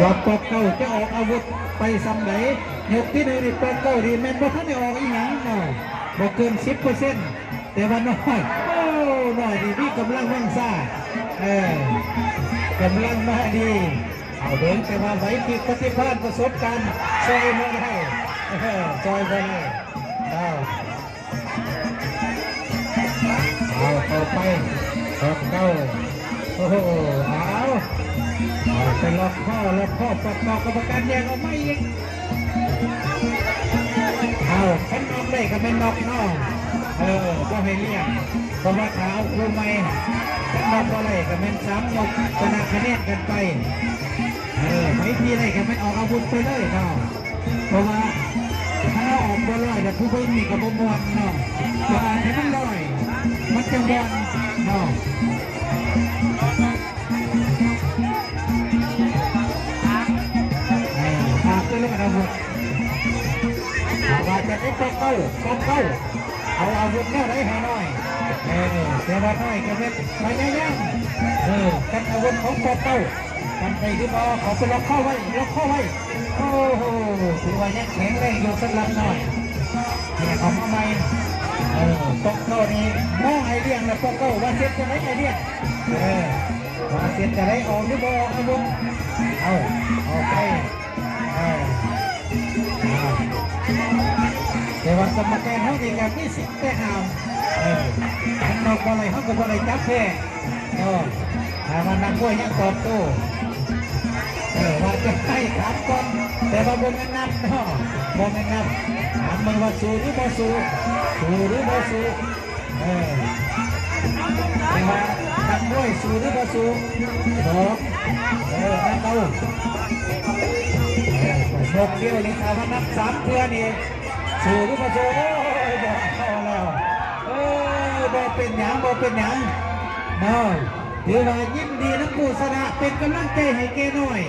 ວ່າປອກເກົ້າຈະອອກອາວຸດໄປສ່ຳໃດ. ຍົກທີໜຶ່ງນີ້ປອກເກົ້ານີ້ແມ່ນບໍ່ທັນໄດ້ອອກອີ່ຫຍັງເນາະ ບໍ່ເກີນສິບເປີເຊັນ ແຕ່ວ່ານ້ອຍ ໂອ້ ນ້ອຍນີ້ມີກຳລັງວັງຊາ ເອີ ກຳລັງມາດີ. ເອົາເບິ່ງ ແຕ່ວ່າໄຫວພຣິບປະຕິພານປະສົບການຊ່ອຍບໍ່ໄດ້ ເອີ ຊ່ອຍບໍ່ໄດ້ ເອົາ ເອົາເຂົ້າໄປ ປອກເກົ້າ ໂອ້ໂຫ ເອົາ ເອົາໄປລັອກຄໍ ລັອກຄໍ ປອກເກົ້າ ກຳມະການແຍກອອກມາອີກ. ເອົາ ຄັນນັບໄດ້ກໍແມ່ນນັບເນາະ ເອີ ບໍ່ໃຫ້ລ້ຽງ ເພາະວ່າຖ້າເອົາຄູ່ໃໝ່ ຄັນນັບບໍ່ໄດ້ກໍແມ່ນສາມຍົກ ຊະນະຄະແນນກັນໄປ ເອີ ໃຜທີ່ໄດ້ກໍແມ່ນອອກອາວຸດໄປເລີຍເນາະ. ເພາະວ່າຖ້າເຮົາອອກບໍ່ຮ້ອຍແລ້ວ ຜູ້ເບິ່ງນີ້ກໍບໍ່ມ່ວນເນາະ ຕ້ອງອອກໃຫ້ມັນຮ້ອຍ ມັນຈັ່ງມ່ວນເນາະ. ເອີ ຝາກໄວ້ແລ້ວກັນອາວຸດ ຖ້າວ່າຈະໄດ້ປອກເກົ້າ ປອກເກົ້າ ເອົາອາວຸດແນວໃດໃຫ້ນ້ອຍ ເອີ ແຕ່ວ່ານ້ອຍກໍແມ່ນພະຍາຍາມ ເອີ ກັນອາວຸດຂອງປອກເກົ້າ ກັນໄດ້ຫຼືບໍ່ ເຂົາໄປລັອກຄໍໄວ້ ລັອກຄໍໄວ້. ໂອ້ໂຫ ຖືວ່າຍັງແຂງແຮງຢູ່ສຳລັບນ້ອຍ ແກ່ເຂົ້າມາໃໝ່ ເອີ ປອກເກົ້ານີ້ມອງອ້າຍລ້ຽງແລ້ວ ປອກເກົ້າວ່າເຮັດຈັ່ງໃດອ້າຍລ້ຽງ ເອີ ວ່າເຮັດຈັ່ງໃດ ອອກຫຼືບໍ່ອອກອາວຸດ ເອົາ ອອກໄປ ເອີ ເອົາ ແຕ່ວ່າກຳມະການເຮົານີ້ກໍມີສິດແຕ່ຫ້າມ ເອີ ຄັນນອກບໍ່ໄດ້ເຮົາກໍບໍ່ໄດ້ຈັບແທ້. ເນາະ ຖ້າວ່ານັກມວຍຍັງຕອບໂຕ້ ເອີ ວ່າຈະໃຫ້ຖາມກ່ອນ ແຕ່ວ່າບໍ່ແມ່ນນັບເນາະ ບໍ່ແມ່ນນັບ ຖາມເບິ່ງວ່າສູ້ຫຼືບໍ່ສູ້ ສູ້ຫຼືບໍ່ສູ້ ເອີ ແຕ່ວ່ານັກມວຍສູ້ຫຼືບໍ່ສູ້ ບອກ ເອີ ນັບເອົາ ເອີ ນົກດຽວນີ້ ຖ້າວ່ານັບສາມເທື່ອນີ້ ສູ້ຫຼືບໍ່ສູ້ ໂອ້ຍ ບໍ່ເຂົ້າແລ້ວ ເອີ ບໍ່ເປັນຫຍັງ ບໍ່ເປັນຫຍັງເນາະ ຖືວ່າຍິນດີນຳຜູ້ຊະນະ ເປັນກຳລັງໃຈໃຫ້ແກ່ນ້ອຍ